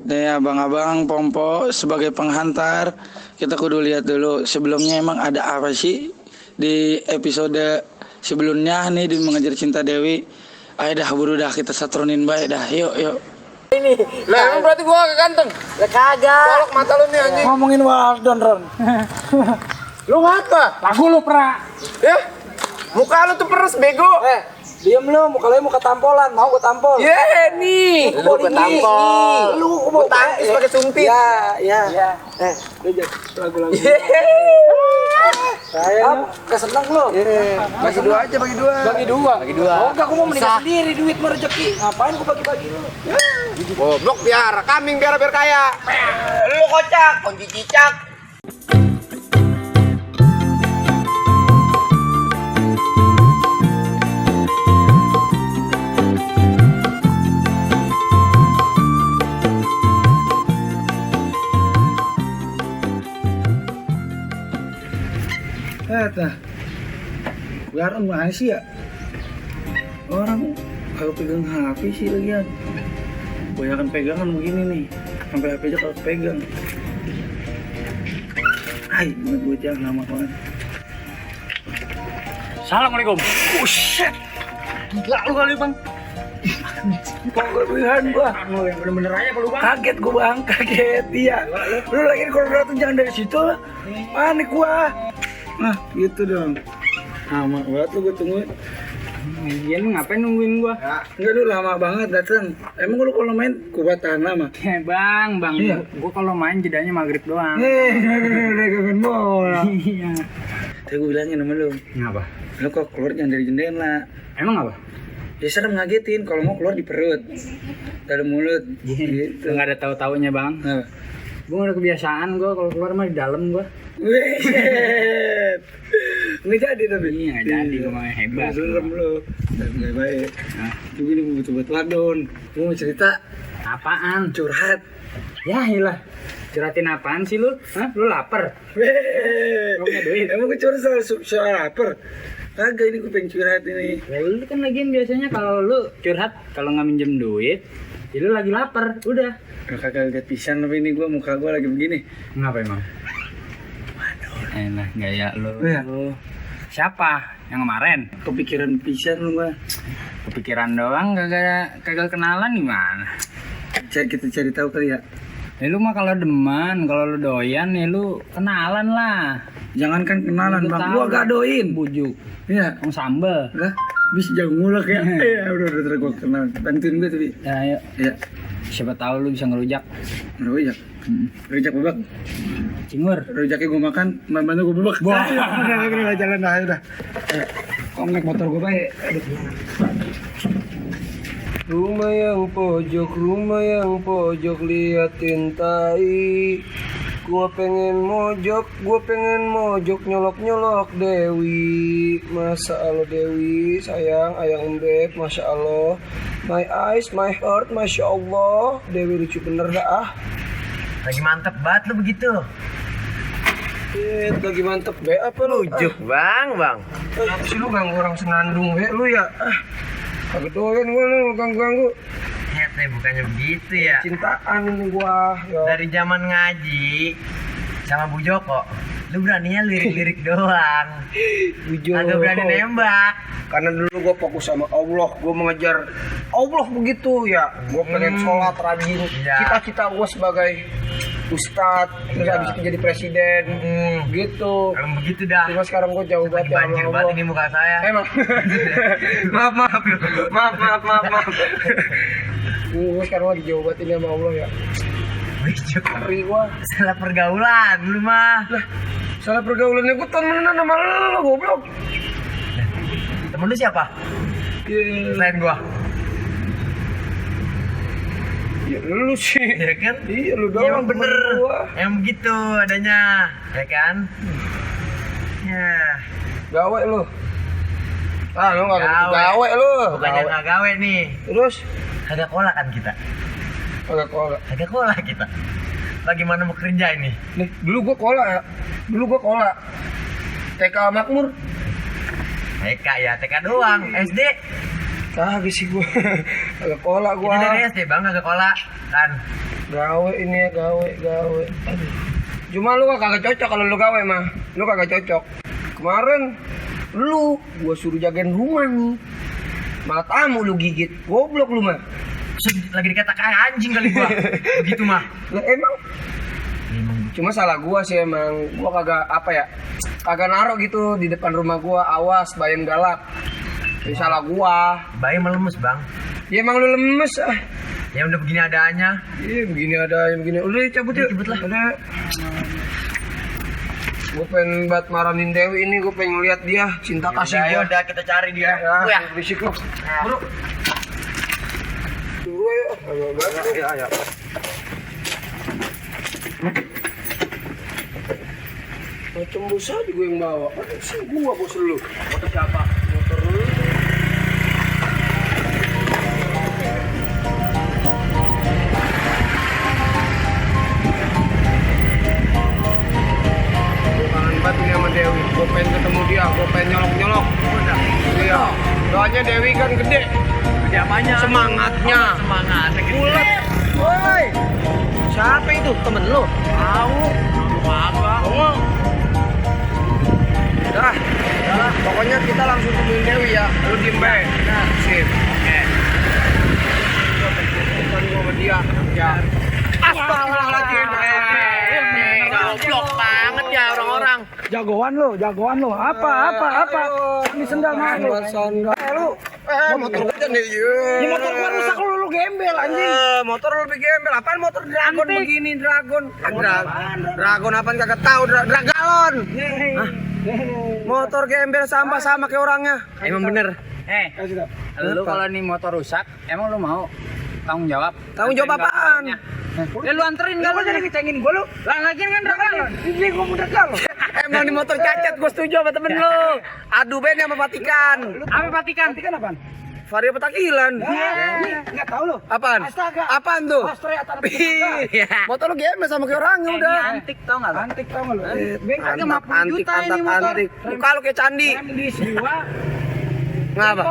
Nih abang-abang Pompo sebagai penghantar, kita kudu lihat dulu sebelumnya emang ada apa sih di episode sebelumnya nih di Mengejar Cinta Dewi. Ayo dah buru dah kita satronin baik dah, yuk. Ini lah emang berarti gua gak ganteng? Lah kagak. Colok mata lu nih anjing. Ngomongin Waldon Ron. Lu ngapa? Lagu lu pra. Ya? Muka lu tuh peres bego. Diam lu, muka lu muka tampolan, mau gua tampol. Nih. Lu gua tampol. Lu mau tangkis pakai sumpit. Ya. Lu jadi lagu-lagu. Saya keseneng lu. Bagi dua aja, bagi dua. Oh, enggak, gua mau menikah sendiri, duit mah rezeki. Ngapain gua bagi-bagi lu? Goblok biar kambing biar kaya. Lu kocak, kunci cicak. Tah, biar mana sih ya? Orang kalau pegang HP sih lagian. Banyakan pegangan begini nih, sampai HP aja kalau pegang. Hai, menurut gue jangan lama banget. Assalamualaikum. Buset, gila lu kali bang. Penglebihan gua. Yang bener-bener aja kalau bang. Kaget gua bang, kaget iya. Lu lagi di koridor tuh jangan dari situ lah. Panik gua. Nah, gitu dong. Lama banget lu gua tungguin. Iya lu ngapain nungguin gua? Enggak lu lama banget datang. Emang lu kalau main kuat tahan lama? Bang. Iya. Gua kalau main jedanya maghrib doang. Udah kangen bola. Iya. Tadi gua bilangin sama lu. Ngapa? Lu kok keluar jangan dari jendela. Emang apa? Ya serem ngagetin kalau mau keluar di perut. Dalam mulut. Gitu. Nggak ada tahu-taunya bang. Apa? Gua nggak ada kebiasaan gua kalau keluar mah di dalam gua. Wih, nggak jadi tapi. Iya nggak jadi gua mah hebat. Serem lu. Nggak baik. Hah? Juga nih butuh wadon. Gua mau cerita Apaan? curhat. Ya iyalah. Curhatin apaan sih lu? Hah? Lu lapar? Weh, Lu punya duit? emang gue curhat soal lapar? Kagak, ini gue pengen curhat ini. Ya lu kan lagian biasanya kalau lu curhat kalau nggak minjem duit, ya lu lagi lapar, udah. Kagak lihat pisan tapi ini gue muka gue lagi begini. Ngapa emang? Enak gaya lu. Iya. Siapa? Yang kemarin? Kepikiran pisan lu gue. Kepikiran doang, kagak kenalan gimana? Kita cari tahu kali ya. Ya lu mah kalau demen, kalau lu doyan ya lu kenalan lah. Jangankan kenalan Lu bang, tahu. gue gadoin. Bujuk. Iya, Yang sambel. lah, bisa jago ngulek ya. Iya, udah gue kenal. Bantuin gue tadi. Ya ayo. Iya, Siapa tahu lu bisa ngerujak. rujak. Rujak bebek. Cingur. Rujaknya gue makan, bantu gue bebek. Wah, udah jalan dah, udah. Kok naik motor gue baik. Aduh. Rumah yang pojok liatin tai. Gua pengen mojok nyolok Dewi. Masa Allah Dewi, sayang ayang beb, masya Allah. My eyes, my heart, masya Allah. Dewi lucu bener dah. Lagi mantep banget lu begitu. Lagi mantep be apa lu? Ujuk bang. Apa sih lu ganggu orang senandung be lu ya? Kagak doyan gua lu ganggu. Nih bukannya begitu ya. Cintaan ini gua. Ya. Dari zaman ngaji sama Bu Joko, lu beraninya lirik-lirik doang. Jujur. Agak berani nembak. Karena dulu gue fokus sama Allah, gue mengejar Allah begitu ya. Gue pengen sholat rajin. Iya. Cita-cita gue sebagai ustadz, terus habis itu jadi presiden, gitu. Kalau begitu dah. Cuma sekarang gue jauh Lagi banget ya banjir sama banget Allah. ini muka saya. Emang. maaf. Gue sekarang lagi jauh banget ini sama Allah ya. Ujuk. Ngeri gue. Salah pergaulan lu mah. Salah pergaulannya gue temenan sama lo, goblok. Temen lu siapa? Selain gua. Ya lu sih. Ya kan? Iya lu Iya, doang emang bener. temen gua. Emang begitu adanya. Ya kan? Ya. Gawe lu. Ah, lu enggak Gawe. gawe lu. Bukannya nggak gawe nih. Terus Kagak kola kan kita. agak kola. Kagak kola kita. Bagaimana mau kerja ini? Nih, dulu gua kola ya. TK Makmur. TK ya, TK doang. SD. Kagak sih gua. Agak kola Itu gua. dari SD bang, kagak kola kan. Gawe ini ya, gawe. Aduh. Cuma lu kagak cocok kalau lu gawe mah. Lu kagak cocok. Kemarin gua suruh jagain rumah nih. Malah tamu lu gigit. Goblok lu mah. Lagi dikatakan anjing kali gua. Begitu mah. Lah emang cuma salah gua sih emang. Gua kagak apa ya? Kagak naruh gitu di depan rumah gua. Awas bayam galak. Ini salah gua. Bayi melemes, Bang. Ya emang lu lemes ah. Ya udah begini adanya. Iya begini ada yang begini. Udah cabut yuk. Cabut lah. Udah. Gue pengen buat maranin Dewi ini, gue pengen ngeliat dia cinta kasih Ayo gue. udah kita cari dia. Ya, berisik lu. Bro. Tunggu ya. Ayo. Macam bos aja gue yang bawa. Sih gua bos lu. Motor siapa? Motor lu. Banget ini sama Dewi, gue pengen ketemu dia, gue pengen nyolok-nyolok. Iya, doanya Dewi kan gede. Gede apanya? Semangatnya. Semangatnya gede. Bulat. Woi, siapa itu? Temen lu? Tahu. Apa? Oh. Dah, pokoknya kita langsung temuin Dewi ya. Lu diem bae. Nah, sip. Oke. Bukan gue sama dia. Ya. Astagfirullahaladzim. Goblok banget ya orang-orang. Jagoan lo. Apa? Ini sendal mana lo? Lu, motor gua aja nih. Ini motor gua rusak lu gembel anjing. Motor lu lebih gembel. Apaan motor Dragon begini, Dragon? Dragon apaan kagak tahu, Dragalon. Hah? Motor gembel sampah sama kayak orangnya. Emang bener. Lu kalau nih motor rusak, emang lu mau tanggung jawab? Tanggung jawab apaan? Ya lu anterin enggak lu jadi kecengin gua lu. Lah lagian kan Dragalon. Ini gua mau Dragalon. Emang di motor cacat, gue setuju sama temen lu. Adu band sama Patikan. Apa Patikan? Patikan apaan? Vario Petakilan. Enggak tahu lo. Apaan? Astaga. Apaan tuh? Astrea tanah Iya. Motor lu gembel sama kayak orangnya udah. Antik tau enggak lu? Antik tau nggak lo? Bengkelnya Mantap, 50 antik, juta ini mantap, motor. antik. Muka lu kayak candi. Rem di jiwa. Ngapa?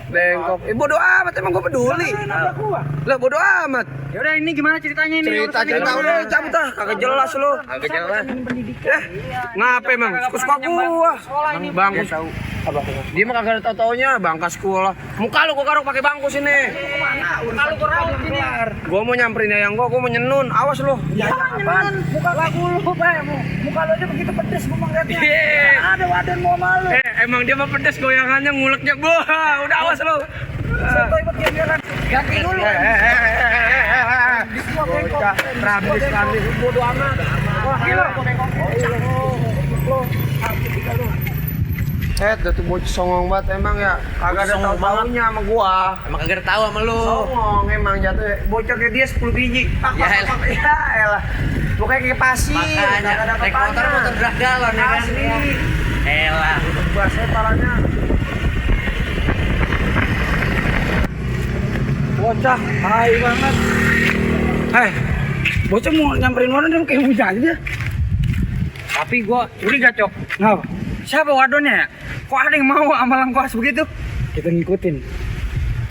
Bengkok. Bodo amat, emang gue peduli. Nabrak gua. Lah bodo amat. Ya udah ini gimana ceritanya ini? Cerita urusannya cerita gimana? udah cabut ah, kagak jelas lu. Agak jelas. Ngapa emang? Suka gua. Sekolah ini. Bangkus. Apa? Dia mah kagak ada tau-taunya bangkas sekolah. Muka lu gua karo pakai bangku sini. Kalau gua rawat ini. Gua mau nyamperin yang gua mau nyenun. Awas lu. Ya apaan? Muka lagu lu, Pak. Muka lu aja begitu pedes gua ngeliatnya. Ada waden mau malu. Emang dia mah pedes goyangannya nguleknya gua. Udah awas lu. Soto ikut gembelan. Ganti dulu. Bocah rabis bodo amat. Gila. Dah tuh bocah songong banget emang ya. Kagak ada Songong tahu-taunya sama gua. Emang kagak tahu sama lu. Songong emang jatuh. Bocah kayak dia 10 biji. Ya elah. Ya elah. Pokoknya kayak pasir. Makanya Kagak ada naik apa-apanya. motor Dragalon ya kan. Asli. Elah. Bahasanya palanya. Bocah, hai banget. Bocah mau nyamperin orang dia kayak hujan aja. Tapi gua curiga, Cok. Ngapa? Siapa wadonnya ya? Kok ada yang mau amalan kuas begitu? Kita ngikutin.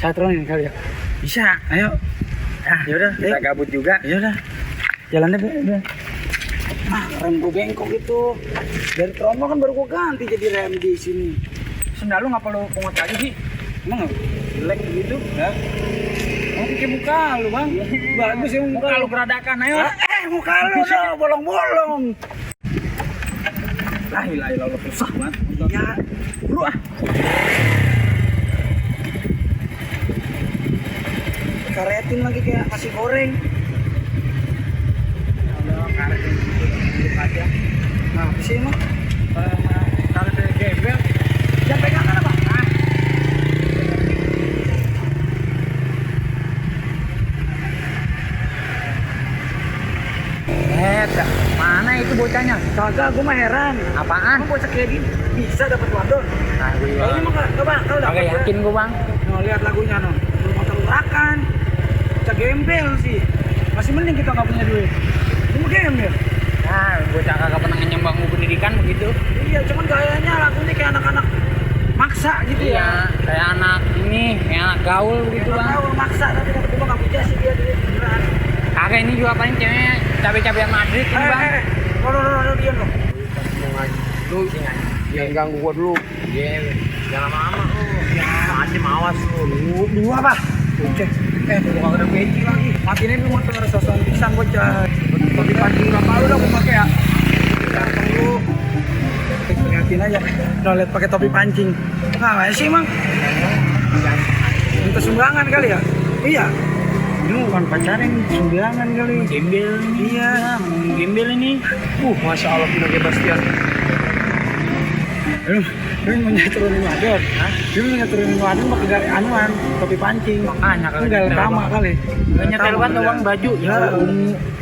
Satronin kali ya. Bisa, ayo. Nah, Yaudah, kita gabut juga. Yaudah. Jalannya udah. Rem gua bengkok itu. Dari tromol kan baru gua ganti jadi rem di sini. Sendal lu ngapa lu pungut aja sih? Emang nggak? Jelek gitu? Ya. Mau bikin muka lu bang? Bagus ya muka Muka lu geradakan, ayo. Muka lu dong, bolong-bolong. Ilah, lu susah banget. Ya, bro ah. Karetin lagi kayak nasi goreng. Kalau karet dulu aja. Nah, apa sih emang? Karet gembel. Jangan pegang kan apa? Mana itu bocahnya? Kagak, gua mah heran. Apaan? Emang bocah kayak gini bisa dapat wadon? Nah, gue juga. Kayaknya mah nggak bakal dapat. Kagak yakin gua, Bang. Nah, lihat lagunya no. Motor urakan. Bocah gembel sih. Masih mending kita nggak punya duit. Cuma gembel. Nah, bocah kagak pernah nyembang pendidikan begitu. Iya, cuman gayanya lagunya kayak anak-anak maksa gitu ya. Iya, kayak anak ini, kayak anak gaul begitu, Kita Bang. tahu maksa tapi kata gua nggak punya sih dia duit beneran. Kagak, ini juga paling ceweknya cabe-cabean Madrid ini bang. Diam lo. Lu jangan ganggu gua dulu. Jangan lama-lama lu. Macem awas lu. Lu apa? Oke. Gua kagak ada peci lagi. Matiin aja motor sosok pisan bocah. Topi pancing berapa lu udah gua pakai ya? Sekarang lu liatin aja. Udah lihat pakai topi pancing. Nah, sih emang. Minta sumbangan kali ya? Iya. Ini bukan pacaran, sumbangan kali. Gembel nih. Iya. Gembel ini. Masya Allah punya Sebastian. Lu mau turunin wadon? Hah? Lu mau turunin wadon pakai garis anuan, topi pancing. Makanya kali. Enggak lama kali. Gak nyetel banget doang baju. Ya,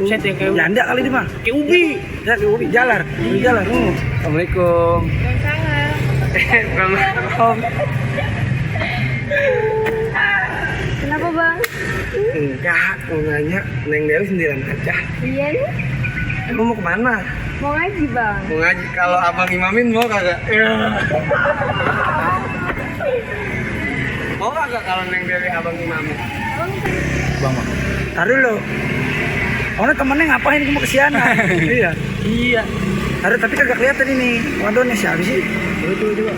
set ya kayak janda kali dia mah. kayak ubi. Ya kayak ubi jalar. Ubi jalar. Assalamualaikum. Waalaikumsalam. Kenapa bang? Enggak, mau nanya Neng Dewi sendirian aja. Iya nih, Emang mau kemana? mau ngaji bang. Mau ngaji. Kalau abang imamin mau kagak? Mau kagak kalau Neng Dewi abang imamin? Bang. Tar dulu. Orang temennya ngapain ke kesianan? Iya. Iya. Ada tapi kagak kelihatan ini. Wadonnya siapa sih? Coba.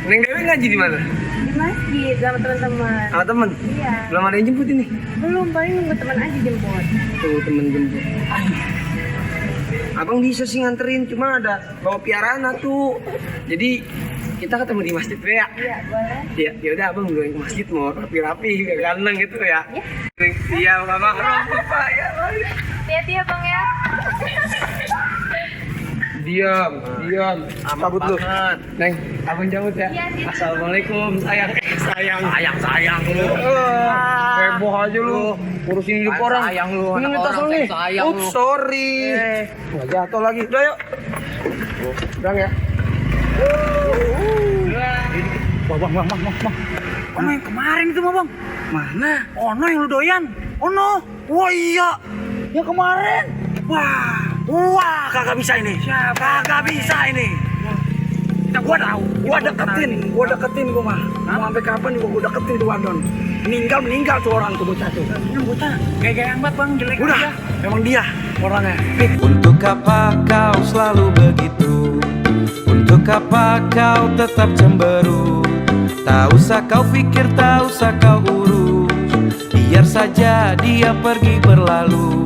Neng Dewi ngaji di mana? Di masjid sama teman-teman. Sama temen? Iya. Belum ada yang jemput ini? Belum, paling nunggu teman aja jemput. Tuh temen jemput. Abang bisa sih nganterin, cuma ada bawa piaraan tuh. Jadi kita ketemu di masjid ya. Iya, boleh. Ya udah abang duluan ke masjid mau rapi-rapi, gak ganteng gitu ya. Iya, Mama. Pak ya. Hati-hati ya bang ya. Diam. Cabut lu. banget. Neng, abang cabut ya. Iya, iya. Assalamualaikum, sayang. Sayang lu. Heboh aja lu. Urusin hidup orang. Sayang lu, Ini anak tas orang lu nih. sayang Ups, lu. sorry. Nggak jatuh lagi. Udah yuk. Bang ya. Bang. Ono yang kemarin itu mah bang. Mana? Ono yang lu doyan. Ono. Wah iya. Yang kemarin. Wah, kagak bisa ini. Kagak bisa ini. Gua deketin gua mah. Mau sampai kapan gua deketin tuh Wadon. Meninggal tuh orang tuh bocah tuh. Ini bocah gaya-gayaan banget bang, jelek Udah, aja. emang dia orangnya. Untuk apa kau selalu begitu? Untuk apa kau tetap cemberut? Tak usah kau pikir, tak usah kau urus. Biar saja dia pergi berlalu.